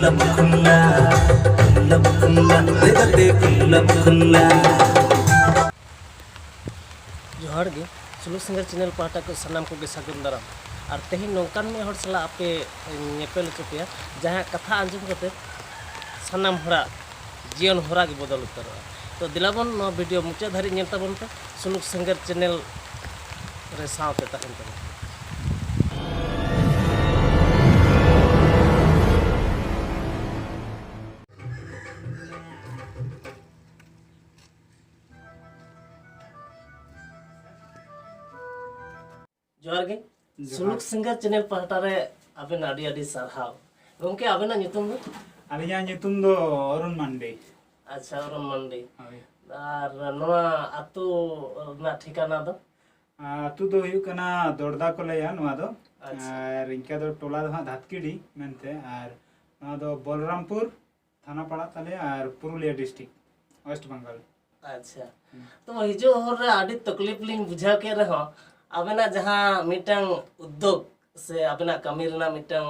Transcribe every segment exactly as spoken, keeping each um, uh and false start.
ᱞᱟᱢ ᱠᱷᱩᱞᱟ, ᱞᱟᱢ ᱠᱷᱩᱞᱟ, ᱨᱮ ᱜᱟᱛᱮ ᱠᱷᱩᱞᱟᱢ ᱠᱷᱩᱞᱟ᱾ ᱡᱚᱦᱟᱨ ᱜᱮ, ᱥᱩᱞᱩᱠ ᱥᱤᱝᱜᱟᱨ ᱪᱮᱱᱮᱞ ᱯᱟᱦᱴᱟ ᱠᱷᱚᱱ ᱥᱟᱱᱟᱢ ᱠᱚᱜᱮ ᱥᱟᱹᱜᱩᱱ ᱫᱟᱨᱟᱢ᱾ ᱟᱨ ᱛᱮᱦᱮᱧ ᱱᱚᱝᱠᱟᱱ ᱢᱤᱫ ᱦᱚᱲ ᱥᱟᱞᱟᱜ ᱟᱯᱮ ᱧᱮᱯᱮᱞ ᱦᱚᱪᱚ ᱯᱮᱭᱟ, ᱡᱟᱦᱟᱸᱭᱟᱜ ᱠᱟᱛᱷᱟ ᱟᱸᱡᱚᱢ ᱠᱟᱛᱮ ᱥᱟᱱᱟᱢ ᱦᱚᱲᱟᱜ ᱡᱤᱭᱚᱱ ᱦᱚᱨᱟ ᱜᱮ ᱵᱚᱫᱚᱞ ᱩᱛᱟᱹᱨᱚᱜᱼᱟ᱾ ᱛᱚ ᱫᱮᱞᱟ ᱵᱚᱱ ᱱᱚᱣᱟ ᱵᱷᱤᱰᱤᱭᱳ ᱢᱩᱪᱟᱹᱫ ᱫᱷᱟᱹᱨᱤᱡ ᱧᱮᱞ ᱛᱟᱵᱚᱱ ᱯᱮ, ᱥᱩᱞᱩᱠ ᱥᱤᱝᱜᱟᱨ ᱪᱮᱱᱮᱞ ᱨᱮ ᱥᱟᱶᱛᱮ ᱛᱟᱦᱮᱱ ᱛᱟᱵᱚᱱ ᱯᱮ᱾ ᱡᱚᱦᱟᱨ ᱜᱮ᱾ ᱡᱚᱦᱟᱨ᱾ ᱥᱩᱞᱩᱠ ᱥᱤᱝᱜᱟᱨ ᱪᱮᱱᱮᱞ ᱯᱟᱦᱴᱟ ᱨᱮ ᱟᱵᱮᱱ ᱟᱹᱰᱤ ᱟᱹᱰᱤ ᱥᱟᱨᱦᱟᱣ᱾ ᱜᱚᱢᱠᱮ, ᱟᱵᱮᱱᱟᱜ ᱧᱩᱛᱩᱢ ᱫᱚ? ᱟᱹᱞᱤᱧᱟᱜ ᱧᱩᱛᱩᱢ ᱫᱚ ᱚᱨᱩᱱ ᱢᱟᱱᱰᱤ᱾ ᱟᱪᱪᱷᱟ, ᱚᱨᱩᱱ ᱢᱟᱱᱰᱤ᱾ ᱦᱳᱭ᱾ ᱟᱨ ᱱᱚᱣᱟ ᱟᱹᱛᱩ ᱨᱮᱱᱟᱜ ᱴᱷᱤᱠᱟᱱᱟ ᱫᱚ? ᱟᱹᱛᱩ ᱫᱚ ᱦᱩᱭᱩᱜ ᱠᱟᱱᱟ ᱫᱚᱲᱫᱟ ᱠᱚ ᱞᱟᱹᱭᱟ ᱱᱚᱣᱟ ᱫᱚ᱾ ᱟᱪᱪᱷᱟ᱾ ᱟᱨ ᱤᱱᱠᱟ ᱫᱚ ᱴᱚᱞᱟ ᱫᱚ ᱦᱟᱸᱜ ᱫᱷᱟᱛᱠᱤᱰᱤ ᱢᱮᱱᱛᱮ, ᱟᱨ ᱱᱚᱣᱟ ᱫᱚ ᱵᱚᱞᱨᱟᱢᱯᱩᱨ ᱛᱷᱟᱱᱟ ᱯᱟᱲᱟᱜ ᱛᱟᱞᱮᱭᱟ ᱟᱨ ᱯᱩᱨᱩᱞᱤᱭᱟᱹ ᱰᱤᱥᱴᱨᱤᱠᱴ, ᱳᱭᱮᱥᱴ ᱵᱮᱝᱜᱚᱞ᱾ ᱟᱪᱪᱷᱟ᱾ ᱦᱩᱸ᱾ ᱛᱚ ᱦᱤᱡᱩᱜ ᱦᱚᱨ ᱨᱮ ᱟᱹᱰᱤ ᱛᱟᱠᱞᱤᱯ ᱞᱤᱧ ᱵᱩᱡᱷᱟᱹᱣ ᱠᱮᱫ ᱨᱮᱦᱚᱸ, ᱟᱵᱮᱱᱟᱜ ᱡᱟᱦᱟᱸ ᱢᱤᱫᱴᱟᱝ ᱩᱫᱽᱫᱳᱜᱽ ᱥᱮ ᱟᱵᱮᱱᱟᱜ ᱠᱟᱹᱢᱤ ᱨᱮᱱᱟᱜ ᱢᱤᱫᱴᱟᱝ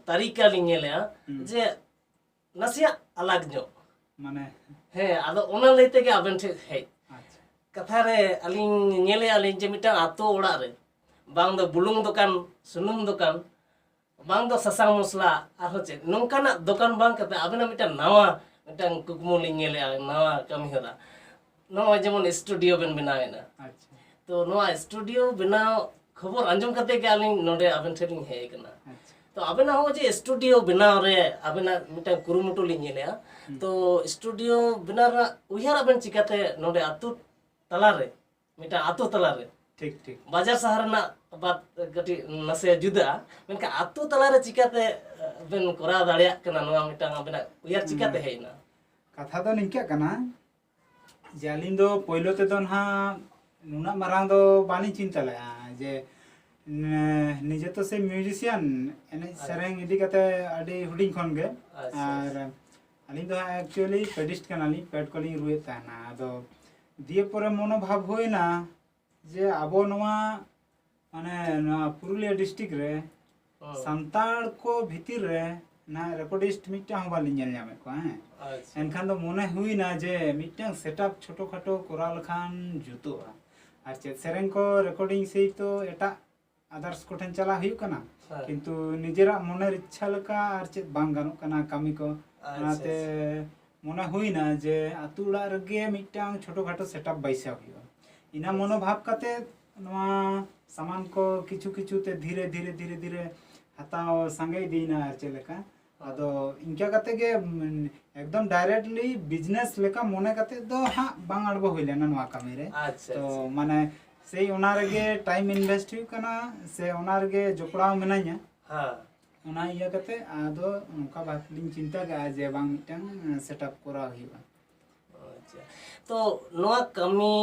ᱛᱟᱹᱨᱤᱠᱟ ᱞᱤᱧ ᱧᱮᱞᱮᱜᱼᱟ, ᱦᱩᱸ᱾ ᱡᱮ ᱱᱟᱥᱮᱭᱟᱜ ᱟᱞᱟᱜᱽ ᱧᱚᱜ᱾ ᱢᱟᱱᱮ? ᱦᱮᱸ, ᱟᱫᱚ ᱚᱱᱟ ᱞᱟᱹᱭ ᱛᱮᱜᱮ ᱟᱵᱮᱱ ᱴᱷᱮᱱ ᱦᱮᱡ᱾ ᱟᱪᱪᱷᱟ᱾ ᱠᱟᱛᱷᱟ ᱨᱮ ᱟᱹᱞᱤᱧ ᱧᱮᱞᱮᱜᱼᱟ ᱞᱤᱧ ᱡᱮ ᱢᱤᱫᱴᱟᱝ ᱟᱛᱳ ᱚᱲᱟᱜ ᱨᱮ ᱵᱟᱝ ᱫᱚ ᱵᱩᱞᱩᱝ ᱫᱚᱠᱟᱱ, ᱥᱩᱱᱩᱢ ᱫᱚᱠᱟᱱ, ᱵᱟᱝ ᱫᱚ ᱥᱟᱥᱟᱝ ᱢᱚᱥᱞᱟ, ᱟᱨᱦᱚᱸ ᱪᱮᱫ, ᱱᱚᱝᱠᱟᱱᱟᱜ ᱫᱚᱠᱟᱱ ᱵᱟᱝ ᱠᱟᱛᱮ ᱟᱵᱮᱱᱟᱜ ᱢᱤᱫᱴᱟᱝ ᱱᱟᱣᱟ ᱢᱤᱫᱴᱟᱝ ᱠᱩᱠᱢᱩ ᱞᱤᱧ ᱧᱮᱞᱮᱜᱼᱟ, ᱱᱟᱣᱟ ᱠᱟᱹᱢᱤ ᱦᱚᱨᱟ᱾ ᱱᱚᱜᱼᱚᱭ ᱡᱮᱢᱚᱱ ᱥᱴᱩᱰᱤᱭᱳ ᱵᱮᱱ ᱵᱮᱱᱟᱣᱮᱫᱼᱟ᱾ ᱟᱪᱪᱷᱟ᱾ ᱛᱚ ᱱᱚᱣᱟ ᱥᱴᱩᱰᱤᱭᱳ ᱵᱮᱱᱟᱣ ᱠᱷᱚᱵᱚᱨ ᱟᱸᱡᱚᱢ ᱠᱟᱛᱮ ᱜᱮ ᱟᱹᱞᱤᱧ ᱱᱚᱰᱮ ᱟᱵᱮᱱ ᱴᱷᱮᱱ ᱞᱤᱧ ᱦᱮᱡ ᱟᱠᱟᱱᱟ᱾ ᱟᱪᱪᱷᱟ᱾ ᱛᱚ ᱟᱵᱮᱱᱟᱜ ᱦᱚᱸᱜᱼᱚᱭ ᱡᱮ ᱥᱴᱩᱰᱤᱭᱳ ᱵᱮᱱᱟᱣ ᱨᱮ ᱟᱵᱮᱱᱟᱜ ᱢᱤᱫᱴᱟᱝ ᱠᱩᱨᱩᱢᱩᱴᱩ ᱞᱤᱧ ᱧᱮᱞᱮᱜᱼᱟ, ᱦᱩᱸ᱾ ᱛᱚ ᱥᱴᱩᱰᱤᱭᱳ ᱵᱮᱱᱟᱣ ᱨᱮᱱᱟᱜ ᱩᱭᱦᱟᱹᱨ ᱟᱵᱮᱱ ᱪᱤᱠᱟᱛᱮ ᱱᱚᱰᱮ ᱟᱹᱛᱩ ᱛᱟᱞᱟᱨᱮ, ᱢᱤᱫᱴᱟᱝ ᱟᱹᱛᱩ ᱛᱟᱞᱟᱨᱮ? ᱴᱷᱤᱠ, ᱴᱷᱤᱠ᱾ ᱵᱟᱡᱟᱨ ᱥᱟᱦᱟᱨ ᱨᱮᱱᱟᱜ ᱵᱟᱛ ᱠᱟᱹᱴᱤᱡ ᱱᱟᱥᱮ ᱡᱩᱫᱟᱹᱜᱼᱟ, ᱢᱮᱱᱠᱷᱟᱱ ᱟᱹᱛᱩ ᱛᱟᱞᱟᱨᱮ ᱪᱤᱠᱟᱛᱮ, ᱮ, ᱵᱮᱱ ᱠᱚᱨᱟᱣ ᱫᱟᱲᱮᱭᱟᱜ ᱠᱟᱱᱟ ᱱᱚᱣᱟ ᱢᱤᱫᱴᱟᱝ ᱟᱵᱮᱱᱟᱜ ᱩᱭᱦᱟᱹᱨ ᱪᱤᱠᱟᱛᱮ ᱦᱩᱸ᱾ ᱦᱮᱡ ᱮᱱᱟ? ᱠᱟᱛᱷᱟ ᱫᱚ ᱱᱤᱝᱠᱟᱹᱜ ᱠᱟᱱᱟ ᱡᱮ ᱟᱹᱞᱤᱧ ᱫᱚ ᱯᱳᱭᱞᱳ ᱛᱮᱫᱚ ᱱᱟᱦᱟᱜ ᱱᱩᱱᱟᱹᱜ ᱢᱟᱨᱟᱝ ᱫᱚ ᱵᱟᱹᱞᱤᱧ ᱪᱤᱱᱛᱟᱹ ᱞᱮᱫᱼᱟ ᱡᱮ ᱱᱮ-, ᱱᱤᱡᱮ ᱛᱚ ᱥᱮ ᱢᱤᱣᱡᱤᱥᱤᱭᱟᱱ, ᱮᱱᱮᱡ ᱟᱪᱪᱷᱟ᱾ ᱥᱮᱨᱮᱧ ᱤᱫᱤ ᱠᱟᱛᱮ ᱟᱹᱰᱤ ᱦᱩᱰᱤᱧ ᱠᱷᱚᱱ ᱜᱮ᱾ ᱟᱪᱪᱷᱟ, ᱟᱨ ᱟᱪᱪᱷᱟ᱾ ᱟᱹᱞᱤᱧ ᱫᱚ ᱦᱟᱸᱜ actually ᱯᱮᱰᱤᱥᱴ ᱠᱟᱱᱟᱞᱤᱧ, ᱯᱮᱰ ᱠᱚᱞᱤᱧ ᱨᱩᱭᱮᱫ ᱛᱟᱦᱮᱱᱟ᱾ ᱟᱫᱚ ᱫᱤᱭᱮ ᱯᱚᱨᱮ ᱢᱚᱱᱳᱵᱷᱟᱵ ᱦᱩᱭᱱᱟ ᱡᱮ ᱟᱵᱚ ᱱᱚᱣᱟ, ᱢᱟᱱᱮ, ᱱᱚᱣᱟ ᱯᱩᱨᱩᱞᱤᱭᱟᱹ ᱰᱤᱥᱴᱨᱤᱠᱴ ᱨᱮ ᱦᱩᱸ᱾ ᱥᱟᱱᱛᱟᱲ ᱠᱚ ᱵᱷᱤᱛᱤᱨ ᱨᱮ ᱚᱱᱟ ᱨᱮᱠᱚᱨᱰᱤᱥᱴ ᱢᱤᱫᱴᱟᱝ ᱦᱚᱸ ᱵᱟᱹᱞᱤᱧ ᱧᱮᱞ ᱧᱟᱢᱮᱫ ᱠᱚᱣᱟ᱾ ᱦᱮᱸ, ᱟᱪᱪᱷᱟ᱾ ᱮᱱᱠᱷᱟᱱ ᱫᱚ ᱢᱚᱱᱮ ᱦᱩᱭᱱᱟ ᱡᱮ ᱢᱤᱫᱴᱟᱝ ᱥᱮᱴᱟᱯ ᱪᱷᱳᱴᱳ ᱠᱷᱟᱴᱳ ᱠᱚᱨᱟᱣ ᱞᱮᱠᱷᱟᱱ ᱡᱩᱛᱩᱜᱼᱟ᱾ ᱟᱨ ᱪᱮᱫ, ᱥᱮᱨᱮᱧ ᱠᱚ ᱨᱮᱠᱚᱨᱰᱤᱝ ᱥᱮᱭ ᱛᱚ ᱮᱴᱟᱜ ᱟᱫᱟᱨᱥ ᱠᱚᱴᱷᱮᱱ ᱪᱟᱞᱟᱜ ᱦᱩᱭᱩᱜ ᱠᱟᱱᱟ, ᱦᱮᱸ᱾ ᱠᱤᱱᱛᱩ ᱱᱤᱡᱮᱨᱟᱜ ᱢᱚᱱᱮᱨ ᱤᱪᱪᱷᱟ ᱞᱮᱠᱟ ᱟᱨ ᱪᱮᱫ ᱵᱟᱝ ᱜᱟᱱᱚᱜ ᱠᱟᱱᱟ ᱠᱟᱹᱢᱤ ᱠᱚ᱾ ᱟᱪᱪᱷᱟ, ᱚᱱᱟᱛᱮ ᱢᱚᱱᱮ ᱦᱩᱭᱱᱟ ᱡᱮ ᱟᱹᱛᱩ ᱚᱲᱟᱜ ᱨᱮᱜᱮ ᱢᱤᱫᱴᱟᱝ ᱪᱷᱳᱴᱳ ᱠᱷᱟᱴᱳ ᱥᱮᱴᱟᱯ ᱵᱟᱹᱭᱥᱟᱹᱣ ᱦᱩᱭᱩᱜᱼᱟ᱾ ᱤᱱᱟᱹ ᱟᱪᱪᱷᱟ᱾ ᱢᱚᱱᱳᱵᱷᱟᱵ ᱠᱟᱛᱮ ᱱᱚᱣᱟ ᱥᱟᱢᱟᱱ ᱠᱚ ᱠᱤᱪᱷᱩ ᱠᱤᱪᱷᱩ ᱛᱮ ᱫᱷᱤᱨᱮ ᱫᱷᱤᱨᱮ ᱫᱷᱤᱨᱮ ᱫᱷᱤᱨᱮ ᱦᱟᱛᱟᱣ ᱥᱟᱸᱜᱮ ᱤᱫᱤᱭᱮᱱᱟ ᱟᱨ ᱪᱮᱫ ᱞᱮᱠᱟ᱾ ᱟᱫᱚ ᱤᱱᱠᱟᱹ ᱠᱟᱛᱮ ᱜᱮ, ᱩᱢ, ᱮᱠᱫᱚᱢ ᱰᱟᱭᱨᱮᱠᱴᱞᱤ ᱵᱤᱡᱽᱱᱮᱥ ᱞᱮᱠᱟ ᱢᱚᱱᱮ ᱠᱟᱛᱮ ᱫᱚ ᱦᱟᱸᱜ ᱵᱟᱝ ᱟᱬᱜᱚ ᱦᱩᱭ ᱞᱮᱱᱟ ᱱᱚᱣᱟ ᱠᱟᱹᱢᱤ ᱨᱮ᱾ ᱟᱪᱪᱷᱟ, ᱛᱚ ᱟᱪᱪᱷᱟ᱾ ᱢᱟᱱᱮ ᱥᱮᱭ ᱚᱱᱟ ᱨᱮᱜᱮ ᱴᱟᱭᱤᱢ ᱤᱱᱵᱷᱮᱥᱴ ᱦᱩᱭᱩᱜ ᱠᱟᱱᱟ, ᱥᱮ ᱚᱱᱟ ᱨᱮᱜᱮ ᱡᱚᱯᱲᱟᱣ ᱢᱤᱱᱟᱹᱧᱟ᱾ ᱦᱮᱸ᱾ ᱚᱱᱟ ᱤᱭᱟᱹ ᱠᱟᱛᱮ ᱟᱫᱚ ᱱᱚᱝᱠᱟ ᱵᱷᱟᱵᱽ ᱞᱤᱧ ᱪᱤᱱᱛᱟᱹ ᱠᱮᱜᱼᱟ ᱡᱮ ᱵᱟᱝ, ᱢᱤᱫᱴᱟᱝ ᱥᱮᱴᱟᱯ ᱠᱚᱨᱟᱣ ᱦᱩᱭᱩᱜᱼᱟ᱾ ᱟᱪᱪᱷᱟ᱾ ᱛᱚ ᱱᱚᱣᱟ ᱠᱟᱹᱢᱤ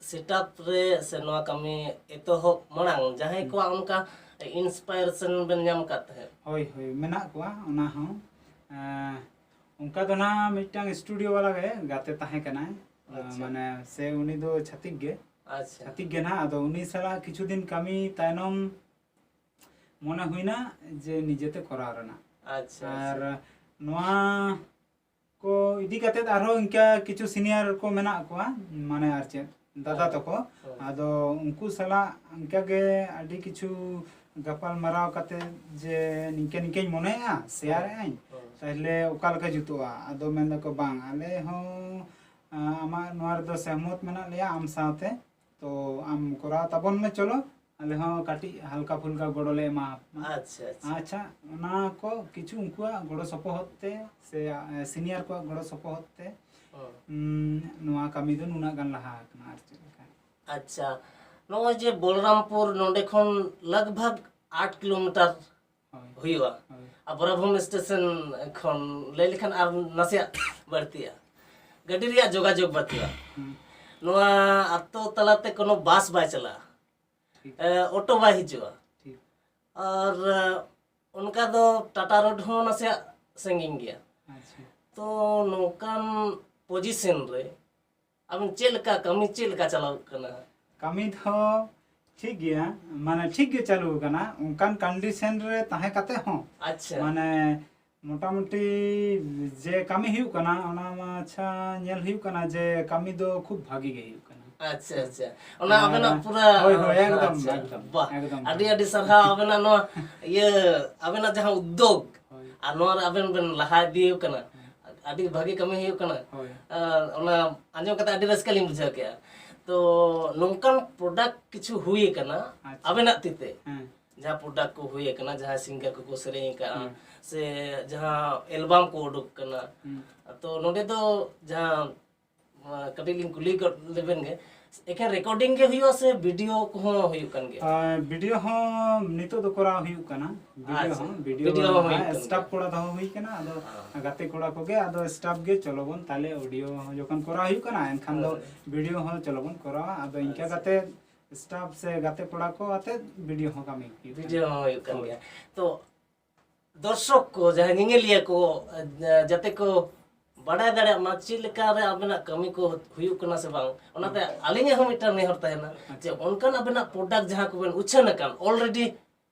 ᱥᱮᱴᱟᱯ ᱨᱮ ᱥᱮ ᱱᱚᱣᱟ ᱠᱟᱹᱢᱤ ᱮᱛᱚᱦᱚᱵ ᱢᱟᱲᱟᱝ ᱡᱟᱦᱟᱸᱭ ᱦᱩᱸ᱾ ᱠᱚᱣᱟᱜ ᱚᱱᱠᱟ ᱤᱱᱥᱯᱟᱭᱨᱮᱥᱚᱱ ᱵᱮᱱ ᱧᱟᱢ ᱟᱠᱟᱫ ᱛᱟᱦᱮᱸᱫ? ᱦᱳᱭ, ᱦᱳᱭ, ᱢᱮᱱᱟᱜ ᱠᱚᱣᱟ ᱚᱱᱟ ᱦᱚᱸ᱾ ᱮᱸ, ᱚᱱᱠᱟ ᱫᱚ ᱱᱟᱦᱟᱜ ᱢᱤᱫᱴᱟᱝ ᱥᱴᱩᱰᱤᱭᱳ ᱵᱟᱞᱟ ᱜᱮ ᱜᱟᱛᱮ ᱛᱟᱦᱮᱸ ᱠᱟᱱᱟᱭ᱾ ᱮᱸ, ᱟᱪᱪᱷᱟ᱾ ᱢᱟᱱᱮ ᱥᱮ ᱩᱱᱤ ᱫᱚ ᱪᱷᱟᱹᱛᱤᱠ ᱜᱮ, ᱟᱪᱪᱷᱟ᱾ ᱪᱷᱟᱹᱛᱤᱠ ᱜᱮ ᱱᱟᱦᱟᱜ᱾ ᱟᱫᱚ ᱩᱱᱤ ᱥᱟᱞᱟᱜ ᱠᱤᱪᱷᱩ ᱫᱤᱱ ᱠᱟᱹᱢᱤ ᱛᱟᱭᱱᱚᱢ ᱢᱚᱱᱮ ᱦᱩᱭᱱᱟ ᱡᱮ ᱱᱤᱡᱮᱛᱮ ᱠᱚᱨᱟᱣ ᱨᱮᱱᱟᱜ᱾ ᱟᱪᱪᱷᱟ, ᱟᱨ ᱟᱪᱪᱷᱟ᱾ ᱱᱚᱣᱟ ᱠᱚ ᱤᱫᱤ ᱠᱟᱛᱮᱫ ᱟᱨᱦᱚᱸ ᱤᱱᱠᱟ ᱠᱤᱪᱷᱩ ᱥᱤᱱᱤᱭᱟᱨ ᱠᱚ ᱢᱮᱱᱟᱜ ᱠᱚᱣᱟ, ᱢᱟᱱᱮ ᱟᱨ ᱪᱮᱫ, ᱫᱟᱫᱟ ᱦᱮᱸ, ᱛᱟᱠᱚ᱾ ᱦᱮᱸ᱾ ᱟᱫᱚ ᱩᱱᱠᱩ ᱥᱟᱞᱟᱜ ᱤᱱᱠᱟᱹ ᱜᱮ ᱟᱹᱰᱤ ᱠᱤᱪᱷᱩ ᱜᱟᱯᱟᱞ ᱢᱟᱨᱟᱣ ᱠᱟᱛᱮᱫ ᱡᱮ ᱱᱤᱝᱠᱟᱹ ᱱᱤᱝᱠᱟᱹᱧ ᱢᱚᱱᱮᱭᱮᱜᱼᱟ, ᱥᱮᱭᱟᱨᱮᱜᱼᱟᱹᱧ, ᱦᱮᱸ᱾ ᱛᱟᱦᱞᱮ ᱚᱠᱟ ᱞᱮᱠᱟ ᱡᱩᱛᱩᱜᱼᱟ? ᱟᱫᱚ ᱢᱮᱱ ᱫᱟᱠᱚ, "ᱵᱟᱝ, ᱟᱞᱮ ᱦᱚᱸ, ᱟ, ᱟᱢᱟᱜ ᱱᱚᱣᱟ ᱨᱮᱫᱚ ᱥᱮᱦᱢᱚᱛ ᱢᱮᱱᱟᱜ ᱞᱮᱭᱟ ᱟᱢ ᱥᱟᱶᱛᱮ, ᱛᱚ ᱟᱢ ᱠᱚᱨᱟᱣ ᱛᱟᱵᱚᱱ ᱢᱮ, ᱪᱚᱞᱚ, ᱟᱞᱮ ᱦᱚᱸ ᱠᱟᱹᱴᱤᱡ ᱦᱟᱞᱠᱟ ᱯᱷᱩᱞᱠᱟ ᱜᱚᱲᱚ ᱞᱮ ᱮᱢᱟ ᱯᱮᱭᱟ᱾" ᱟᱪᱪᱷᱟ, ᱟᱪᱪᱷᱟ᱾ ᱟᱪᱪᱷᱟ, ᱚᱱᱟ ᱠᱚ ᱠᱤᱪᱷᱩ ᱩᱱᱠᱩᱣᱟᱜ ᱜᱚᱲᱚ ᱥᱚᱯᱚᱦᱚᱫ ᱛᱮ ᱥᱮ, ᱮ, ᱥᱤᱱᱤᱭᱟᱨ ᱠᱚᱣᱟᱜ ᱜᱚᱲᱚ ᱥᱚᱯᱚᱦᱚᱫ ᱛᱮ, ᱦᱮᱸ᱾ ᱩᱢ, ᱱᱚᱣᱟ ᱠᱟᱹᱢᱤ ᱫᱚ ᱱᱩᱱᱟᱹᱜ ᱜᱟᱱ ᱞᱟᱦᱟ ᱟᱠᱟᱱᱟ ᱟᱨ ᱪᱮᱫ ᱞᱮᱠᱟ᱾ ᱟᱪᱪᱷᱟ, ᱱᱚᱜᱼᱚᱭ ᱡᱮ ᱵᱚᱞᱨᱟᱢᱯᱩᱨ ᱱᱚᱰᱮ ᱠᱷᱚᱱ ᱞᱟᱜᱽ ᱵᱷᱟᱜᱽ ᱟᱴ ᱠᱤᱞᱳᱢᱤᱴᱟᱨ ᱦᱳᱭ, ᱦᱩᱭᱩᱜᱼᱟ, ᱦᱳᱭ, ᱟᱨ ᱵᱚᱨᱟᱵᱷᱩᱢ ᱥᱴᱮᱥᱚᱱ ᱠᱷᱚᱱ ᱞᱟᱹᱭ ᱞᱮᱠᱷᱟᱱ ᱟᱨ ᱱᱟᱥᱮᱭᱟᱜ ᱵᱟᱹᱲᱛᱤᱜᱼᱟ᱾ ᱜᱟᱹᱰᱤ ᱨᱮᱭᱟᱜ ᱡᱳᱜᱟᱡᱳᱜᱽ ᱵᱟᱹᱪᱩᱜᱼᱟ᱾ ᱦᱩᱸ, ᱱᱚᱣᱟ ᱟᱛᱳ ᱛᱟᱞᱟᱛᱮ ᱠᱳᱱᱳ ᱵᱟᱥ ᱵᱟᱭ ᱪᱟᱞᱟᱜᱼᱟ, ᱴᱷᱤᱠ, ᱮ, ᱚᱴᱳ ᱵᱟᱭ ᱦᱤᱡᱩᱜᱼᱟ᱾ ᱴᱷᱤᱠ, ᱟᱨ, ᱮ, ᱚᱱᱠᱟ ᱫᱚ ᱴᱟᱴᱟ ᱨᱳᱰ ᱦᱚᱸ ᱱᱟᱥᱮᱭᱟᱜ ᱥᱟᱺᱜᱤᱧ ᱜᱮᱭᱟ᱾ ᱟᱪᱪᱷᱟ᱾ ᱛᱚ ᱱᱚᱝᱠᱟᱱ ᱯᱚᱡᱤᱥᱚᱱ ᱨᱮ ᱟᱵᱮᱱ ᱪᱮᱫ ᱞᱮᱠᱟ ᱠᱟᱹᱢᱤ, ᱪᱮᱫ ᱞᱮᱠᱟ ᱪᱟᱞᱟᱣ ᱠᱟᱱᱟ? ᱠᱟᱹᱢᱤ ᱫᱚ ᱴᱷᱤᱠ ᱜᱮᱭᱟ, ᱢᱟᱱᱮ ᱴᱷᱤᱠ ᱜᱮ ᱪᱟᱹᱞᱩ ᱟᱠᱟᱱᱟ᱾ ᱚᱱᱠᱟᱱ ᱠᱚᱱᱰᱤᱥᱚᱱ ᱨᱮ ᱛᱟᱦᱮᱸ ᱠᱟᱛᱮ ᱦᱚᱸ, ᱟᱪᱪᱷᱟ᱾ ᱢᱟᱱᱮ ᱢᱚᱴᱟᱢᱩᱴᱤ ᱡᱮ ᱠᱟᱹᱢᱤ ᱦᱩᱭᱩᱜ ᱠᱟᱱᱟ, ᱚᱱᱟ ᱢᱟ ᱟᱪᱪᱷᱟ ᱧᱮᱞ ᱦᱩᱭᱩᱜ ᱠᱟᱱᱟ ᱡᱮ ᱠᱟᱹᱢᱤ ᱫᱚ ᱠᱷᱩᱵ ᱵᱷᱟᱜᱤ ᱜᱮ ᱦᱩᱭᱩᱜ ᱠᱟᱱᱟ᱾ ᱟᱪᱪᱷᱟ, ᱟᱪᱪᱷᱟ᱾ ᱚᱱᱟ ᱟᱨ ᱟᱵᱮᱱᱟᱜ ᱯᱩᱨᱟᱹ, ᱦᱳᱭ, ᱦᱳᱭ, ᱮᱠᱫᱚᱢ, ᱟᱪᱪᱷᱟ, ᱮᱠᱫᱚᱢ, ᱵᱟᱦ, ᱮᱠᱫᱚᱢ᱾ ᱟᱹᱰᱤ, ᱟᱹᱰᱤ ᱥᱟᱨᱦᱟᱣ ᱟᱵᱮᱱᱟᱜ ᱱᱚᱣᱟ ᱤᱭᱟᱹ, ᱟᱵᱮᱱᱟᱜ ᱡᱟᱦᱟᱸ ᱩᱫᱽᱫᱳᱜᱽ, ᱦᱳᱭ᱾ ᱟᱨ ᱱᱚᱣᱟ ᱨᱮ ᱟᱵᱮᱱ ᱵᱮᱱ ᱞᱟᱦᱟ ᱤᱫᱤ ᱠᱟᱱᱟ, ᱦᱳᱭ᱾ ᱟᱹᱰᱤ ᱵᱷᱟᱜᱤ ᱠᱟᱹᱢᱤ ᱦᱩᱭᱩᱜ ᱠᱟᱱᱟ᱾ ᱦᱳᱭ᱾ ᱟᱨ ᱚᱱᱟ ᱟᱸᱡᱚᱢ ᱠᱟᱛᱮ ᱟᱹᱰᱤ ᱨᱟᱹᱥᱠᱟᱹ ᱞᱤᱧ ᱵᱩᱡᱷᱟᱹᱣ ᱠᱮᱜᱼᱟ᱾ ᱛᱚ, ᱱᱚᱝᱠᱟᱱ product ᱠᱤᱪᱷᱩ ᱦᱩᱭ ᱟᱠᱟᱱᱟ ᱟᱪᱪᱷᱟ᱾ ᱟᱵᱮᱱᱟᱜ ᱛᱤ ᱛᱮ? ᱦᱮᱸ᱾ ᱡᱟᱦᱟᱸ product ᱠᱚ ᱦᱩᱭ ᱟᱠᱟᱱᱟ, ᱡᱟᱦᱟᱸᱭ singer ᱠᱚᱠᱚ ᱥᱮᱨᱮᱧ ᱟᱠᱟᱫᱼᱟ, ᱦᱮᱸ᱾ ᱥᱮ ᱡᱟᱦᱟᱸ album ᱠᱚ ᱩᱰᱩᱠ ᱠᱟᱱᱟ, ᱦᱩᱸ᱾ ᱛᱚ ᱱᱚᱰᱮ ᱫᱚ ᱡᱟᱦᱟᱸ, ᱟᱸ, ᱠᱟᱹᱴᱤᱡ ᱞᱤᱧ ᱠᱩᱞᱤ ᱜᱚᱫ ᱞᱮᱵᱮᱱ ᱜᱮ, ᱮᱠᱮᱱ recording ᱜᱮ ᱦᱩᱭᱩᱜᱼᱟ ᱥᱮ video ᱠᱚᱦᱚᱸ ᱦᱩᱭᱩᱜ ᱠᱟᱱ ᱜᱮᱭᱟ? ᱟᱸ, video ᱦᱚᱸ ᱱᱤᱛᱚᱜ ᱫᱚ ᱠᱚᱨᱟᱣ ᱦᱩᱭᱩᱜ ᱠᱟᱱᱟ᱾ Video ᱟᱪᱪᱷᱟ, ᱦᱚᱸ, video video ᱦᱚᱸ ᱦᱚᱸ ᱦᱩᱭᱩᱜ ᱦᱮᱸ, ᱠᱟᱱ staff ᱜᱮᱭᱟ᱾ ᱠᱚᱲᱟ ᱫᱚᱦᱚ ᱦᱩᱭ ᱠᱟᱱᱟ, ᱟᱫᱚ ᱦᱮᱸ᱾ ᱜᱟᱛᱮ ᱠᱚᱲᱟ ᱠᱚᱜᱮ, ᱟᱫᱚ staff ᱜᱮ ᱪᱚᱞᱚ ᱵᱚᱱ ᱛᱟᱦᱞᱮ audio ᱦᱚᱸ ᱡᱚᱠᱷᱚᱱ ᱠᱚᱨᱟᱣ ᱦᱩᱭᱩᱜ ᱠᱟᱱᱟ, ᱮᱱᱠᱷᱟᱱ ᱫᱚ ᱦᱳᱭ᱾ Video ᱦᱚᱸ ᱪᱚᱞᱚ ᱵᱚᱱ ᱠᱚᱨᱟᱣᱟ᱾ ᱟᱫᱚ ᱤᱱᱠᱟᱹ ᱟᱪᱪᱷᱟ᱾ ᱠᱟᱛᱮ staff ᱥᱮ ᱜᱟᱛᱮ ᱠᱚᱲᱟ ᱠᱚ ᱟᱛᱮ video ᱦᱚᱸ ᱠᱟᱹᱢᱤ ᱦᱩᱭᱩᱜ ᱠᱟᱱᱟ᱾ Video ᱦᱚᱸ ᱦᱩᱭᱩᱜ ᱠᱟᱱ ᱦᱳᱭ᱾ ᱜᱮᱭᱟ᱾ ᱛᱚ ᱫᱚᱨᱥᱚᱠ ᱠᱚ, ᱡᱟᱦᱟᱸᱭ ᱧᱮᱧᱮᱞᱤᱭᱟᱹ ᱠᱚ, ᱡᱟᱛᱮ ᱠᱚ ᱵᱟᱰᱟᱭ ᱫᱟᱲᱮᱭᱟᱜ ᱢᱟ ᱪᱮᱫ ᱞᱮᱠᱟ ᱨᱮ ᱟᱵᱮᱱᱟᱜ ᱠᱟᱹᱢᱤ ᱠᱚ ᱦᱩᱭᱩᱜ ᱠᱟᱱᱟ ᱥᱮ ᱵᱟᱝ᱾ ᱚᱱᱟᱛᱮ ᱦᱩᱸ᱾ ᱟᱹᱞᱤᱧᱟᱜ ᱦᱚᱸ ᱢᱤᱫᱴᱟᱝ ᱱᱮᱦᱚᱨ ᱛᱟᱦᱮᱱᱟ ᱡᱮ ᱟᱪᱪᱷᱟ᱾ ᱚᱱᱠᱟᱱ ᱟᱵᱮᱱᱟᱜ product ᱡᱟᱦᱟᱸ ᱠᱚᱵᱮᱱ ᱩᱪᱷᱟᱹᱱ ᱟᱠᱟᱱ, already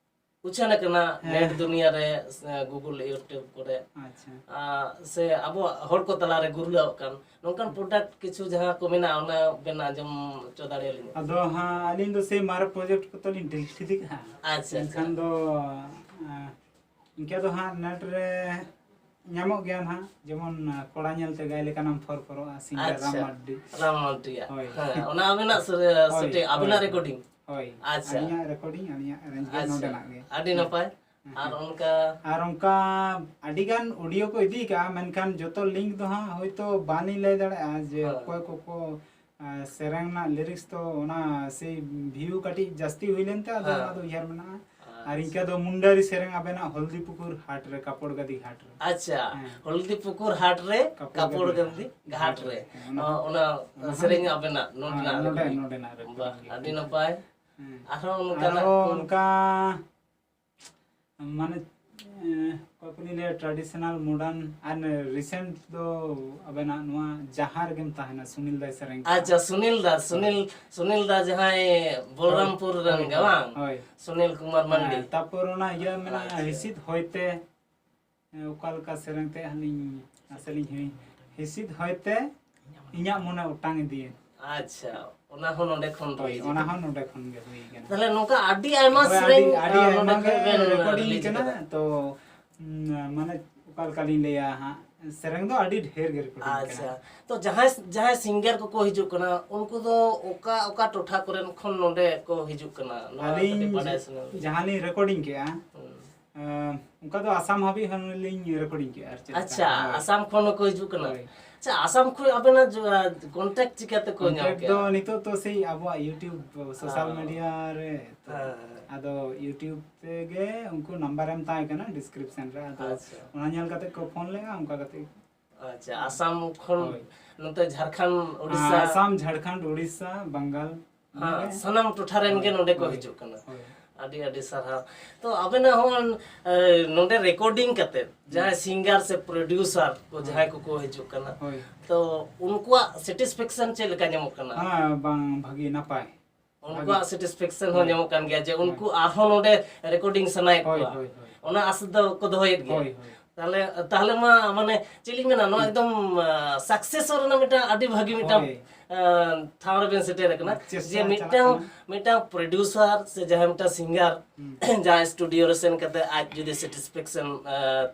ᱩᱪᱷᱟᱹᱱ ᱟᱠᱟᱱᱟ ᱦᱮᱸ᱾ Net ᱫᱩᱱᱤᱭᱟᱹ ᱨᱮ, ᱥᱮ Google, YouTube ᱠᱚᱨᱮ, ᱟᱪᱪᱷᱟ᱾ ᱟᱨ ᱥᱮ ᱟᱵᱚᱣᱟᱜ ᱦᱚᱲ ᱠᱚ ᱛᱟᱞᱟᱨᱮ ᱜᱩᱨᱞᱟᱹᱣ ᱟᱠᱟᱱ ᱱᱚᱝᱠᱟᱱ product ᱠᱤᱪᱷᱩ ᱡᱟᱦᱟᱸ ᱠᱚ ᱢᱮᱱᱟᱜᱼᱟ, ᱚᱱᱟ ᱵᱮᱱ ᱟᱸᱡᱚᱢ ᱦᱚᱪᱚ ᱫᱟᱲᱮᱭᱟᱞᱤᱧᱟ? ᱟᱫᱚ ᱦᱟᱸᱜ ᱟᱹᱞᱤᱧ ᱫᱚ ᱥᱮ ᱢᱟᱨᱮ project ᱠᱚᱛᱚ ᱞᱤᱧ delete ᱤᱫᱤ ᱠᱟᱜᱼᱟ᱾ ᱟᱪᱪᱷᱟ, ᱟᱪᱪᱷᱟ᱾ ᱮᱱᱠᱷᱟᱱ ᱫᱚ, ᱟᱸ, ᱤᱱᱠᱟᱹ ᱫᱚ ᱦᱟᱸᱜ net ᱨᱮ ᱧᱟᱢᱚᱜ ᱜᱮᱭᱟ ᱱᱟᱦᱟᱜ, ᱡᱮᱢᱚᱱ, ᱟᱸ, ᱠᱚᱲᱟ ᱧᱮᱞᱛᱮ ᱜᱟᱭ ᱞᱮᱠᱟᱱᱟᱢ ᱯᱷᱚᱨ ᱯᱷᱚᱨᱚᱜᱼᱟ, singer ᱨᱟᱢ ᱟᱪᱪᱷᱟ᱾ ᱢᱟᱨᱰᱤ᱾ ᱨᱟᱢ ᱢᱟᱨᱰᱤᱭᱟᱜ᱾ ᱦᱳᱭ᱾ ᱦᱮᱸ, ᱚᱱᱟ ᱟᱵᱮᱱᱟᱜ ᱥᱮ-, ᱦᱳᱭ, ᱥᱮᱴᱤᱝ, ᱦᱳᱭ, ᱟᱵᱮᱱᱟᱜ ᱦᱳᱭ᱾ Recording? ᱦᱳᱭ᱾ ᱟᱪᱪᱷᱟ᱾ ᱟᱹᱞᱤᱧᱟᱜ recording, ᱟᱹᱞᱤᱧᱟᱜ arrange ᱜᱮ ᱟᱪᱪᱷᱟ᱾ ᱱᱚᱰᱮᱱᱟᱜ ᱜᱮ᱾ ᱟᱹᱰᱤ ᱦᱮᱸ᱾ ᱱᱟᱯᱟᱭ᱾ ᱦᱮᱸ, ᱟᱨ ᱦᱮᱸ᱾ ᱚᱱᱠᱟ ᱟᱨ ᱚᱱᱠᱟ ᱟᱹᱰᱤ ᱜᱟᱱ audio ᱠᱚ ᱤᱫᱤ ᱠᱟᱜᱼᱟ, ᱢᱮᱱᱠᱷᱟᱱ ᱡᱚᱛᱚ link ᱫᱚ ᱦᱟᱸᱜ ᱦᱳᱭᱛᱳ ᱵᱟᱹᱞᱤᱧ ᱞᱟᱹᱭ ᱫᱟᱲᱮᱭᱟᱜᱼᱟ ᱡᱮ ᱦᱳᱭ᱾ ᱚᱠᱚᱭ ᱠᱚᱠᱚ ᱟᱨ ᱥᱮᱨᱮᱧ ᱨᱮᱱᱟᱜ lyrics ᱫᱚ ᱚᱱᱟ ᱥᱮᱭ view ᱠᱟᱹᱴᱤᱡ ᱡᱟᱹᱥᱛᱤ ᱦᱩᱭ ᱞᱮᱱᱛᱮ ᱟᱫᱚ ᱦᱮᱸ᱾ ᱚᱱᱟ ᱫᱚ ᱩᱭᱦᱟᱹᱨ ᱢᱮᱱᱟᱜᱼᱟ᱾ ᱟᱨ ᱟᱪᱪᱷᱟ᱾ ᱤᱱᱠᱟᱹ ᱫᱚ ᱢᱩᱱᱰᱟᱨᱤ ᱥᱮᱨᱮᱧ ᱟᱵᱮᱱᱟᱜ ᱦᱚᱞᱫᱤ ᱯᱩᱠᱩᱨ ᱦᱟᱴ ᱨᱮ, ᱠᱟᱯᱚᱲ ᱜᱟᱫᱤ ᱜᱷᱟᱴ ᱨᱮ᱾ ᱟᱪᱪᱷᱟ, ᱦᱮᱸ᱾ ᱦᱚᱞᱫᱤ ᱯᱩᱠᱩᱨ ᱦᱟᱴ ᱨᱮ, ᱠᱟᱯᱚᱲ ᱠᱟᱯᱚᱲ ᱜᱟᱫᱤ ᱜᱟᱫᱤ ᱜᱷᱟᱴ ᱜᱷᱟᱴ ᱨᱮ᱾ ᱨᱮ᱾ ᱦᱮᱸ, ᱚᱱᱟ ᱚ, ᱦᱚᱸ᱾ ᱚᱱᱟ ᱚᱱᱟ ᱦᱚᱸ ᱥᱮᱨᱮᱧ ᱟᱵᱮᱱᱟᱜ ᱦᱮᱸ, ᱱᱚᱰᱮᱱᱟᱜ ᱱᱚᱰᱮ, recording᱾ ᱱᱚᱰᱮᱱᱟᱜ recording ᱵᱟᱦ, ᱜᱮ᱾ ᱟᱹᱰᱤ ᱱᱟᱯᱟᱭ᱾ ᱦᱮᱸ᱾ ᱟᱨᱦᱚᱸ ᱟᱨ ᱚᱱᱠᱟᱱᱟᱜ ᱦᱚᱸ ᱠᱚ ᱚᱱᱠᱟ ᱢᱟᱱᱮ, ᱮᱸ, ᱚᱠᱚᱭ ᱠᱚᱞᱤᱧ ᱞᱟᱹᱭᱟ, traditional, modern ᱟᱨ recent ᱫᱚ ᱟᱵᱮᱱᱟᱜ ᱱᱚᱣᱟ ᱡᱟᱦᱟᱸ ᱨᱮᱜᱮᱢ ᱛᱟᱦᱮᱱᱟ, ᱥᱩᱱᱤᱞ ᱫᱟᱭ ᱥᱮᱨᱮᱧ ᱠᱟᱜᱼᱟ᱾ ᱟᱪᱪᱷᱟ, ᱥᱩᱱᱤᱞ ᱫᱟ, ᱦᱳᱭ᱾ ᱥᱩᱱᱤᱞ, ᱥᱩᱱᱤᱞ ᱫᱟ ᱡᱟᱦᱟᱸᱭ ᱦᱳᱭ, ᱵᱚᱞᱨᱟᱢᱯᱩᱨ ᱨᱮᱱ ᱦᱳᱭ, ᱜᱮ ᱦᱳᱭ, ᱵᱟᱝ? ᱦᱳᱭ᱾ ᱥᱩᱱᱤᱞ ᱠᱩᱢᱟᱨ ᱢᱟᱱᱰᱤ᱾ ᱦᱮᱸ, ᱛᱟᱯᱚᱨ ᱚᱱᱟ ᱤᱭᱟᱹ ᱢᱮᱱᱟᱜᱼᱟ, ᱟᱪᱪᱷᱟ᱾ ᱦᱤᱥᱤᱫ ᱦᱚᱭᱛᱮ᱾ ᱚᱠᱟ ᱞᱮᱠᱟ ᱥᱮᱨᱮᱧ ᱛᱮ ᱟᱹᱞᱤᱧ ᱟᱥᱮᱞᱤᱧ ᱦᱤ- ᱦᱤᱥᱤᱫ ᱦᱚᱭᱛᱮ ᱤᱧᱟᱹᱜ ᱢᱚᱱᱮ ᱚᱴᱟᱝ ᱤᱫᱤᱭᱮᱱ᱾ ᱟᱪᱪᱷᱟ, ᱚᱱᱟ ᱦᱚᱸ ᱱᱚᱰᱮ ᱠᱷᱚᱱ ᱫᱚ ᱦᱳᱭ, ᱦᱤᱡᱩᱜ ᱚᱱᱟ ᱠᱟᱱᱟ᱾ ᱦᱚᱸ ᱱᱚᱰᱮ ᱠᱷᱚᱱ ᱜᱮ ᱦᱩᱭ ᱠᱟᱱᱟ᱾ ᱛᱟᱦᱞᱮ ᱱᱚᱝᱠᱟ ᱟᱹᱰᱤ ᱟᱭᱢᱟ ᱦᱳᱭ, ᱥᱮᱨᱮᱧ ᱟᱹᱰᱤ, ᱟᱹᱰᱤ ᱟᱸ, ᱟᱭᱢᱟ ᱱᱚᱰᱮ ᱜᱮ ᱠᱷᱚᱱ ᱵᱮᱱ ᱨᱮᱠᱚᱨᱰᱤᱝ ᱨᱤᱞᱤᱡᱽ ᱠᱟᱱᱟ᱾ ᱠᱟᱫᱟ᱾ ᱛᱚ ᱩᱸ, ᱢᱟᱱᱮ ᱚᱠᱟ ᱞᱮᱠᱟ ᱞᱤᱧ ᱞᱟᱹᱭᱟ ᱦᱟᱸᱜ, ᱥᱮᱨᱮᱧ ᱫᱚ ᱟᱹᱰᱤ ᱰᱷᱮᱨ ᱜᱮ ᱨᱮᱠᱚᱨᱰᱤᱝ ᱟᱪᱪᱷᱟ, ᱠᱟᱱᱟ᱾ ᱛᱚ ᱡᱟᱦᱟᱸᱭ ᱡᱟᱦᱟᱸᱭ ᱥᱤᱝᱜᱟᱨ ᱠᱚᱠᱚ ᱦᱤᱡᱩᱜ ᱠᱟᱱᱟ, ᱩᱱᱠᱩ ᱫᱚ ᱚᱠᱟ ᱚᱠᱟ ᱴᱚᱴᱷᱟ ᱠᱚᱨᱮᱱ ᱠᱷᱚᱱ ᱱᱚᱰᱮ ᱠᱚ ᱦᱤᱡᱩᱜ ᱠᱟᱱᱟ, ᱱᱚᱣᱟ ᱠᱟᱹᱴᱤᱡ ᱟᱹᱞᱤᱧ ᱵᱟᱰᱟᱭ ᱥᱟᱱᱟ ᱞᱤᱧᱟ᱾ ᱡᱟᱦᱟᱸ ᱞᱤᱧ ᱨᱮᱠᱚᱨᱰᱤᱝ ᱠᱮᱜᱼᱟ, ᱦᱩᱸ᱾ ᱮᱸ, ᱚᱱᱠᱟ ᱫᱚ ᱟᱥᱟᱢ ᱦᱟᱹᱵᱤᱡ ᱦᱚᱸ ᱞᱤᱧ ᱨᱮᱠᱚᱨᱰᱤᱝ ᱠᱮᱜᱼᱟ᱾ ᱟᱨ ᱪᱮᱫ ᱞᱮᱠᱟ? ᱟᱪᱪᱷᱟ, ᱦᱳᱭ᱾ ᱟᱥᱟᱢ ᱠᱷᱚᱱ ᱦᱚᱸᱠᱚ ᱦᱤᱡᱩᱜ ᱠᱟᱱᱟ᱾ ᱟᱪᱪᱷᱟ, ᱟᱥᱟᱢ ᱠᱷᱚᱱ ᱟᱵᱮᱱᱟᱜ ᱡᱚ-, ᱟᱸ, contact ᱪᱤᱠᱟᱹᱛᱮ ᱠᱚ ᱧᱟᱢ ᱠᱚᱱᱴᱟᱠᱴ ᱠᱮᱜᱼᱟ? ᱫᱚ ᱱᱤᱛᱚᱜ ᱛᱚ ᱥᱮᱭ ᱟᱵᱚᱣᱟᱜ YouTube, ᱥᱳᱥᱟᱞ ᱦᱮᱸ᱾ ᱢᱤᱰᱤᱭᱟ ᱨᱮ ᱛᱚ᱾ ᱦᱮᱸ, ᱦᱮᱸ᱾ ᱟᱫᱚ YouTube ᱛᱮᱜᱮ ᱩᱱᱠᱩ ᱱᱟᱢᱵᱟᱨ ᱮᱢ ᱛᱟᱦᱮᱸ ᱠᱟᱱᱟ ᱰᱤᱥᱠᱨᱤᱯᱥᱚᱱ ᱨᱮ, ᱟᱫᱚ ᱟᱪᱪᱷᱟ᱾ ᱚᱱᱟ ᱧᱮᱞ ᱠᱟᱛᱮ ᱠᱚ ᱯᱷᱳᱱ ᱞᱮᱜᱼᱟ, ᱚᱱᱠᱟ ᱠᱟᱛᱮ᱾ ᱟᱪᱪᱷᱟ, ᱟᱥᱟᱢ ᱠᱷᱚᱱ ᱦᱳᱭ᱾ ᱱᱚᱛᱮ ᱡᱷᱟᱲᱠᱷᱚᱸᱰ, ᱳᱰᱤᱥᱟ, ᱟᱥᱟᱢ, ᱡᱷᱟᱲᱠᱷᱚᱸᱰ, ᱳᱰᱤᱥᱟ, ᱵᱟᱝᱜᱟᱞ, ᱦᱮᱸ, ᱱᱚᱰᱮ᱾ ᱥᱟᱱᱟᱢ ᱴᱚᱴᱷᱟ ᱨᱮᱱ ᱜᱮ ᱦᱳᱭ, ᱱᱚᱰᱮ ᱠᱚ ᱦᱳᱭ, ᱦᱤᱡᱩᱜ ᱠᱟᱱᱟ᱾ ᱦᱳᱭ᱾ ᱟᱹᱰᱤ ᱟᱹᱰᱤ ᱥᱟᱨᱦᱟᱣ᱾ ᱛᱚ ᱟᱵᱮᱱᱟᱜ ᱦᱚᱸ, ᱮ, ᱱᱚᱰᱮ ᱨᱮᱠᱚᱨᱰᱤᱝ ᱠᱟᱛᱮ ᱡᱟᱦᱟᱸᱭ ᱥᱤᱝᱜᱟᱨ ᱥᱮ ᱯᱨᱚᱰᱤᱭᱩᱥᱟᱨ ᱠᱚ ᱦᱳᱭ᱾ ᱡᱟᱦᱟᱸᱭ ᱠᱚᱠᱚ ᱦᱤᱡᱩᱜ ᱠᱟᱱᱟ, ᱦᱳᱭ᱾ ᱛᱚ ᱩᱱᱠᱩᱣᱟᱜ ᱥᱮᱴᱤᱥᱯᱷᱮᱠᱥᱚᱱ ᱪᱮᱫ ᱞᱮᱠᱟ ᱧᱟᱢᱚᱜ ᱠᱟᱱᱟ? ᱦᱮᱸ, ᱵᱟᱝ, ᱵᱷᱟᱹᱜᱤ, ᱱᱟᱯᱟᱭ᱾ ᱩᱱᱠᱩᱣᱟᱜ ᱥᱮᱴᱤᱥᱯᱷᱮᱠᱥᱚᱱ ᱦᱚᱸ ᱦᱳᱭ᱾ ᱧᱟᱢᱚᱜ ᱠᱟᱱ ᱜᱮᱭᱟ ᱡᱮ ᱦᱳᱭ᱾ ᱩᱱᱠᱩ ᱟᱨᱦᱚᱸ ᱱᱚᱰᱮ ᱨᱮᱠᱚᱨᱰᱤᱝ ᱥᱟᱱᱟᱭᱮᱫ ᱦᱳᱭ, ᱠᱚᱣᱟ, ᱦᱳᱭ, ᱦᱳᱭ᱾ ᱚᱱᱟ ᱟᱥ ᱫᱚ ᱠᱚ ᱫᱚᱦᱚᱭᱮᱫ ᱜᱮᱭᱟ᱾ ᱦᱳᱭ, ᱦᱳᱭ᱾ ᱛᱟᱦᱞᱮ, ᱛᱟᱦᱞᱮ ᱢᱟ ᱢᱟᱱᱮ ᱪᱮᱫ ᱞᱤᱧ ᱢᱮᱱᱟ, ᱱᱚᱣᱟ ᱮᱠᱫᱚᱢ ᱥᱟᱠᱥᱮᱥ ᱨᱮᱱᱟᱜ ᱢᱤᱫᱴᱟᱝ ᱟᱹᱰᱤ ᱵᱷᱟᱹᱜᱤ ᱢᱤᱫᱴᱟᱝ ᱦᱳᱭ᱾ ᱟᱸ, ᱴᱷᱟᱶ ᱨᱮᱵᱮᱱ ᱥᱮᱴᱮᱨ ᱟᱠᱟᱱᱟ᱾ ᱪᱮᱥᱴᱟ ᱡᱮ ᱪᱟᱞᱟᱜ ᱢᱤᱫᱴᱟᱝ ᱠᱟᱱᱟ᱾ ᱢᱤᱫᱴᱟᱝ ᱯᱨᱚᱰᱤᱭᱩᱥᱟᱨ ᱥᱮ ᱡᱟᱦᱟᱸᱭ ᱢᱤᱫᱴᱟᱝ ᱥᱤᱝᱜᱟᱨ ᱦᱩᱸ᱾ ᱡᱟᱦᱟᱸᱭ ᱥᱴᱩᱰᱤᱭᱳ ᱨᱮ ᱥᱮᱱ ᱠᱟᱛᱮ ᱟᱡ ᱡᱩᱫᱤ ᱥᱮᱴᱤᱥᱯᱷᱮᱠᱥᱚᱱ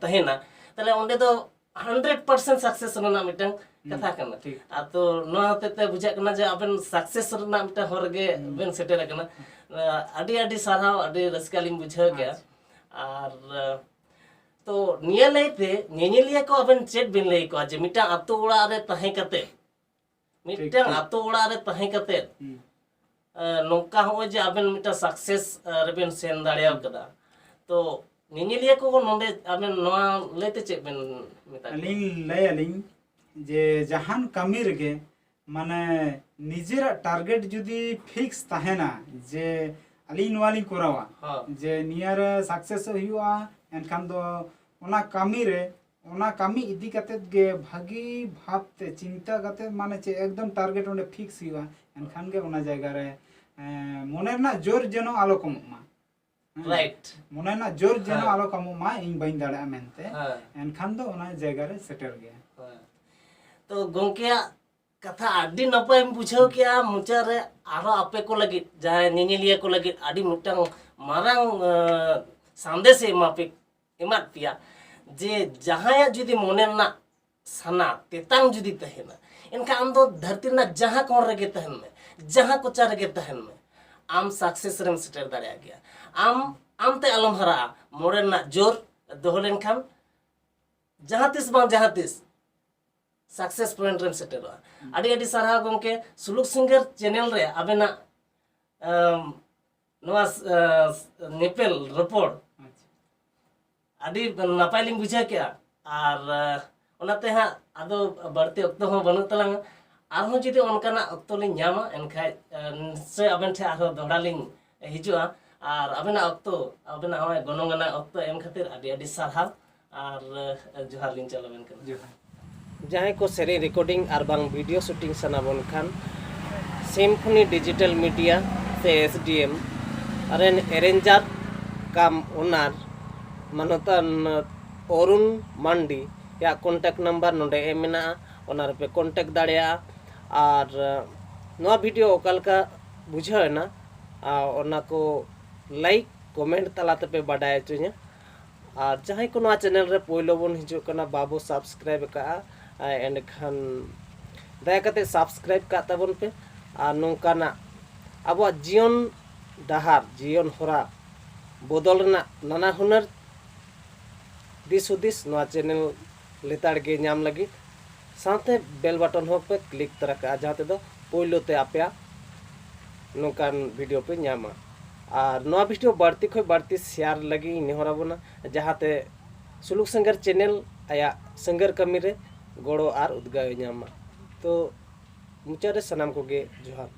ᱛᱟᱦᱮᱱᱟ, ᱛᱟᱦᱞᱮ ᱚᱸᱰᱮ ᱫᱚ ᱦᱟᱱᱰᱨᱮᱰ ᱯᱟᱨᱥᱮᱱᱴ ᱥᱟᱠᱥᱮᱥ ᱨᱮᱱᱟᱜ ᱢᱤᱫᱴᱟᱝ ᱦᱩᱸ, ᱠᱟᱛᱷᱟ ᱠᱟᱱᱟ᱾ ᱴᱷᱤᱠ᱾ ᱟᱨ ᱛᱚ ᱱᱚᱣᱟ ᱦᱚᱛᱮᱡ ᱛᱮ ᱵᱩᱡᱷᱟᱹᱜ ᱠᱟᱱᱟ ᱡᱮ ᱟᱵᱮᱱ ᱥᱟᱠᱥᱮᱥ ᱨᱮᱱᱟᱜ ᱢᱤᱫᱴᱟᱝ ᱦᱚᱨ ᱨᱮᱜᱮ ᱦᱩᱸ᱾ ᱵᱮᱱ ᱥᱮᱴᱮᱨ ᱟᱠᱟᱱᱟ᱾ ᱟᱹᱰᱤ ᱟᱹᱰᱤ ᱥᱟᱨᱦᱟᱣ, ᱟᱹᱰᱤ ᱨᱟᱹᱥᱠᱟᱹ ᱞᱤᱧ ᱵᱩᱡᱷᱟᱹᱣ ᱠᱮᱜᱼᱟ᱾ ᱟᱪᱪᱷᱟ᱾ ᱟᱨ ᱛᱚ ᱱᱤᱭᱟᱹ ᱞᱟᱹᱭᱛᱮ ᱧᱮᱧᱮᱞᱤᱭᱟᱹ ᱠᱚ ᱟᱵᱮᱱ ᱪᱮᱫ ᱵᱮᱱ ᱞᱟᱹᱭ ᱟᱠᱚᱣᱟ ᱡᱮ ᱢᱤᱫᱴᱟᱝ ᱟᱛᱳ ᱚᱲᱟᱜ ᱨᱮ ᱛᱟᱦᱮᱸ ᱠᱟᱛᱮ ᱢᱤᱫᱴᱟᱝ ᱴᱷᱤᱠ᱾ ᱟᱛᱳ ᱚᱲᱟᱜ ᱨᱮ ᱛᱟᱦᱮᱸ ᱠᱟᱛᱮ, ᱦᱩᱸ᱾ ᱮ, ᱱᱚᱝᱠᱟ ᱦᱚᱸᱜᱼᱚᱭ ᱡᱮ ᱟᱵᱮᱱ ᱢᱤᱫᱴᱟᱝ ᱥᱟᱠᱥᱮᱥ, ᱮ, ᱨᱮᱵᱮᱱ ᱥᱮᱱ ᱫᱟᱲᱮᱭᱟᱣ ᱠᱟᱫᱟ, ᱛᱚ ᱧᱮᱧᱮᱞᱤᱭᱟᱹ ᱠᱚ ᱱᱚᱰᱮ ᱟᱵᱮᱱ ᱱᱚᱣᱟ ᱞᱟᱹᱭᱛᱮ ᱪᱮᱫ ᱵᱮᱱ ᱢᱮᱛᱟ ᱠᱚᱣᱟ? ᱟᱹᱞᱤᱧ ᱞᱟᱹᱭ ᱟᱹᱞᱤᱧ ᱡᱮ ᱡᱟᱦᱟᱱ ᱠᱟᱹᱢᱤ ᱨᱮᱜᱮ ᱢᱟᱱᱮ ᱱᱤᱡᱮᱨᱟᱜ ᱴᱟᱨᱜᱮᱴ ᱡᱩᱫᱤ ᱯᱷᱤᱠᱥ ᱛᱟᱦᱮᱱᱟ ᱡᱮ ᱟᱹᱞᱤᱧ ᱱᱚᱣᱟ ᱞᱤᱧ ᱠᱚᱨᱟᱣᱟ, ᱦᱚᱸ᱾ ᱡᱮ ᱱᱤᱭᱟᱹ ᱨᱮ ᱥᱟᱠᱥᱮᱥᱚᱜ ᱦᱩᱭᱩᱜᱼᱟ, ᱮᱱᱠᱷᱟᱱ ᱫᱚ ᱚᱱᱟ ᱠᱟᱹᱢᱤ ᱨᱮ, ᱚᱱᱟ ᱠᱟᱹᱢᱤ ᱤᱫᱤ ᱠᱟᱛᱮᱫ ᱜᱮ ᱵᱷᱟᱹᱜᱤ ᱵᱷᱟᱵᱽᱛᱮ ᱪᱤᱱᱛᱟᱹ ᱠᱟᱛᱮᱫ, ᱢᱟᱱᱮ ᱪᱮᱫ ᱮᱠᱫᱚᱢ ᱴᱟᱨᱜᱮᱴ ᱚᱸᱰᱮ ᱯᱷᱤᱠᱥ ᱦᱩᱭᱩᱜᱼᱟ, ᱮᱱᱠᱷᱟᱱ ᱜᱮ ᱚᱱᱟ ᱡᱟᱭᱜᱟ ᱨᱮ, ᱮᱸ, ᱢᱚᱱᱮ ᱨᱮᱱᱟᱜ ᱡᱳᱨ ᱡᱮᱱᱚ ᱟᱞᱚ ᱠᱚᱢᱚᱜ ᱢᱟ᱾ ᱦᱮᱸ᱾ Right. ᱢᱚᱱᱮ ᱨᱮᱱᱟᱜ ᱡᱳᱨ ᱡᱮᱱᱚ ᱦᱮᱸ᱾ ᱟᱞᱚ ᱠᱚᱢᱚᱜ ᱢᱟ, ᱤᱧ ᱵᱟᱹᱧ ᱫᱟᱲᱮᱭᱟᱜᱼᱟ ᱢᱮᱱᱛᱮ᱾ ᱦᱮᱸ᱾ ᱮᱱᱠᱷᱟᱱ ᱫᱚ ᱚᱱᱟ ᱡᱟᱭᱜᱟ ᱨᱮ ᱥᱮᱴᱮᱨ ᱜᱮᱭᱟ᱾ ᱦᱮᱸ᱾ ᱛᱚ ᱜᱚᱝᱠᱮᱭᱟᱜ ᱠᱟᱛᱷᱟ ᱟᱹᱰᱤ ᱱᱟᱯᱟᱭᱮᱢ ᱵᱩᱡᱷᱟᱹᱣ ᱠᱮᱜᱼᱟ᱾ ᱢᱩᱪᱟᱹᱫ ᱨᱮ ᱟᱨᱦᱚᱸ ᱟᱯᱮ ᱠᱚ ᱞᱟᱹᱜᱤᱫ, ᱡᱟᱦᱟᱸᱭ ᱧᱮᱧᱮᱞᱤᱭᱟᱹ ᱠᱚ ᱞᱟᱹᱜᱤᱫ ᱟᱹᱰᱤ ᱢᱤᱫᱴᱟᱝ ᱢᱟᱨᱟᱝ, ᱮᱸ, ᱥᱟᱸᱫᱮᱥ ᱮ ᱮᱢᱟ ᱯᱮ, ᱮᱢᱟᱫ ᱯᱮᱭᱟ, ᱡᱮ ᱡᱟᱦᱟᱸᱭᱟᱜ ᱡᱩᱫᱤ ᱢᱚᱱᱮ ᱨᱮᱱᱟᱜ ᱥᱟᱱᱟ ᱛᱮᱛᱟᱝ ᱡᱩᱫᱤ ᱛᱟᱦᱮᱱᱟ, ᱮᱱᱠᱷᱟᱱ ᱟᱢ ᱫᱚ ᱫᱷᱟᱹᱨᱛᱤ ᱨᱮᱱᱟᱜ ᱡᱟᱦᱟᱸ ᱠᱚᱬ ᱨᱮᱜᱮ ᱛᱟᱦᱮᱱ ᱢᱮ, ᱡᱟᱦᱟᱸ ᱠᱚᱪᱟ ᱨᱮᱜᱮ ᱛᱟᱦᱮᱱ ᱢᱮ, ᱟᱢ success ᱨᱮᱢ ᱥᱮᱴᱮᱨ ᱫᱟᱲᱮᱭᱟᱜ ᱜᱮᱭᱟ᱾ ᱟᱢ, ᱟᱢᱛᱮ ᱟᱞᱚᱢ ᱦᱟᱨᱟᱜᱼᱟ, ᱢᱚᱱᱮ ᱨᱮᱱᱟᱜ ᱡᱳᱨ ᱫᱚᱦᱚ ᱞᱮᱱᱠᱷᱟᱱ ᱡᱟᱦᱟᱸ ᱛᱤᱥ ᱵᱟᱝ ᱡᱟᱦᱟᱸ ᱛᱤᱥ success point ᱨᱮᱢ ᱥᱮᱴᱮᱨᱚᱜᱼᱟ᱾ ᱟᱹᱰᱤ ᱟᱹᱰᱤ ᱥᱟᱨᱦᱟᱣ ᱜᱚᱢᱠᱮ, ᱥᱩᱞᱩᱠ ᱥᱤᱝᱜᱟᱨ channel ᱨᱮ ᱟᱵᱮᱱᱟᱜ, ᱮᱢ, ᱱᱚᱣᱟ, ᱮ, ᱧᱮᱯᱮᱞ ᱨᱚᱯᱚᱲ ᱟᱪᱪᱷᱟ᱾ ᱟᱹᱰᱤ ᱱᱟᱯᱟᱭ ᱞᱤᱧ ᱵᱩᱡᱷᱟᱹᱣ ᱠᱮᱜᱼᱟ᱾ ᱟᱨ, ᱮ, ᱚᱱᱟᱛᱮ ᱦᱟᱸᱜ ᱟᱫᱚ ᱵᱟᱹᱲᱛᱤ ᱚᱠᱛᱚ ᱦᱚᱸ ᱵᱟᱹᱱᱩᱜ ᱛᱟᱞᱟᱝᱟ᱾ ᱟᱨᱦᱚᱸ ᱡᱩᱫᱤ ᱚᱱᱠᱟᱱᱟᱜ ᱚᱠᱛᱚ ᱞᱤᱧ ᱧᱟᱢᱟ, ᱮᱱᱠᱷᱟᱡ, ᱮ, ᱱᱤᱥᱪᱚᱭ ᱟᱵᱮᱱ ᱴᱷᱮᱱ ᱟᱨᱦᱚᱸ ᱫᱚᱦᱲᱟ ᱞᱤᱧ ᱦᱤᱡᱩᱜᱼᱟ᱾ ᱟᱨ ᱟᱵᱮᱱᱟᱜ ᱚᱠᱛᱚ, ᱟᱵᱮᱱᱟᱜ ᱱᱚᱜᱼᱚᱭ ᱜᱚᱱᱚᱝ ᱟᱱᱟᱜ ᱚᱠᱛᱚ ᱮᱢ ᱠᱷᱟᱹᱛᱤᱨ ᱟᱹᱰᱤ ᱟᱹᱰᱤ ᱥᱟᱨᱦᱟᱣ᱾ ᱟᱨ, ᱮ, ᱡᱚᱦᱟᱨ ᱞᱤᱧ ᱪᱟᱞ ᱟᱵᱮᱱ ᱠᱟᱱᱟ᱾ ᱡᱚᱦᱟᱨ᱾ ᱡᱟᱦᱟᱸᱭ ᱠᱚ ᱥᱮᱨᱮᱧ recording ᱟᱨ ᱵᱟᱝ video shooting ᱥᱟᱱᱟ ᱵᱚᱱ ᱠᱷᱟᱱ, Symphony Digital Media ᱥᱮ S D M ᱨᱮᱱ arranger cum owner ᱢᱟᱱᱚᱛᱟᱱ ᱚᱨᱩᱱ ᱢᱟᱱᱰᱤ ᱭᱟᱜ contact number ᱱᱚᱰᱮ ᱮᱢ ᱢᱮᱱᱟᱜᱼᱟ, ᱚᱱᱟ ᱨᱮᱯᱮ contact ᱫᱟᱲᱮᱭᱟᱜᱼᱟ᱾ ᱟᱨ, ᱮ, ᱱᱚᱣᱟ video ᱚᱠᱟ ᱞᱮᱠᱟ ᱵᱩᱡᱷᱟᱹᱣ ᱮᱱᱟ, ᱟᱨ ᱚᱱᱟ ᱠᱚ like, comment ᱛᱟᱞᱟ ᱛᱮᱯᱮ ᱵᱟᱰᱟᱭ ᱦᱚᱪᱚᱧᱟ᱾ ᱟᱨ ᱡᱟᱦᱟᱸᱭ ᱠᱚ ᱱᱚᱣᱟ channel ᱨᱮ ᱯᱳᱭᱞᱳ ᱵᱚᱱ ᱦᱤᱡᱩᱜ ᱠᱟᱱᱟ, ᱵᱟᱵᱚ subscribe ᱟᱠᱟᱫᱼᱟ, ᱟᱨ ᱮᱸᱰᱮᱠᱷᱟᱱ ᱫᱟᱭᱟ ᱠᱟᱛᱮ subscribe ᱠᱟᱜ ᱛᱟᱵᱚᱱ ᱯᱮ᱾ ᱟᱨ ᱱᱚᱝᱠᱟᱱᱟᱜ ᱟᱵᱚᱣᱟᱜ ᱡᱤᱭᱚᱱ ᱰᱟᱦᱟᱨ, ᱡᱤᱭᱚᱱ ᱦᱚᱨᱟ ᱵᱚᱫᱚᱞ ᱨᱮᱱᱟᱜ ᱱᱟᱱᱟ ᱦᱩᱱᱟᱹᱨ ᱫᱤᱥ ᱦᱩᱫᱤᱥ ᱱᱚᱣᱟ channel ᱞᱮᱛᱟᱲ ᱜᱮ ᱧᱟᱢ ᱞᱟᱹᱜᱤᱫ, ᱥᱟᱶᱛᱮ bell button ᱦᱚᱸ ᱯᱮ click ᱛᱚᱨᱟ ᱠᱟᱜᱼᱟ, ᱡᱟᱦᱟᱸ ᱛᱮᱫᱚ ᱯᱳᱭᱞᱳ ᱛᱮ ᱟᱯᱮᱭᱟᱜ ᱱᱚᱝᱠᱟᱱ video ᱯᱮ ᱧᱟᱢᱟ᱾ ᱟᱨ ᱱᱚᱣᱟ video ᱵᱟᱹᱲᱛᱤ ᱠᱷᱚᱱ ᱵᱟᱹᱲᱛᱤ share ᱞᱟᱹᱜᱤᱫ ᱤᱧ ᱱᱮᱦᱚᱨ ᱟᱵᱚᱱᱟ, ᱡᱟᱦᱟᱸᱛᱮ ᱥᱩᱞᱩᱠ ᱥᱟᱹᱝᱜᱟᱹᱨ channel ᱟᱭᱟᱜ ᱥᱟᱹᱝᱜᱟᱹᱨ ᱠᱟᱹᱢᱤ ᱨᱮ ᱜᱚᱲᱚ ᱟᱨ ᱩᱫᱽᱜᱟᱹᱣ ᱮ ᱧᱟᱢ ᱢᱟ᱾ ᱛᱚ ᱢᱩᱪᱟᱹᱫ ᱨᱮ ᱥᱟᱱᱟᱢ ᱠᱚᱜᱮ ᱡᱚᱦᱟᱨ᱾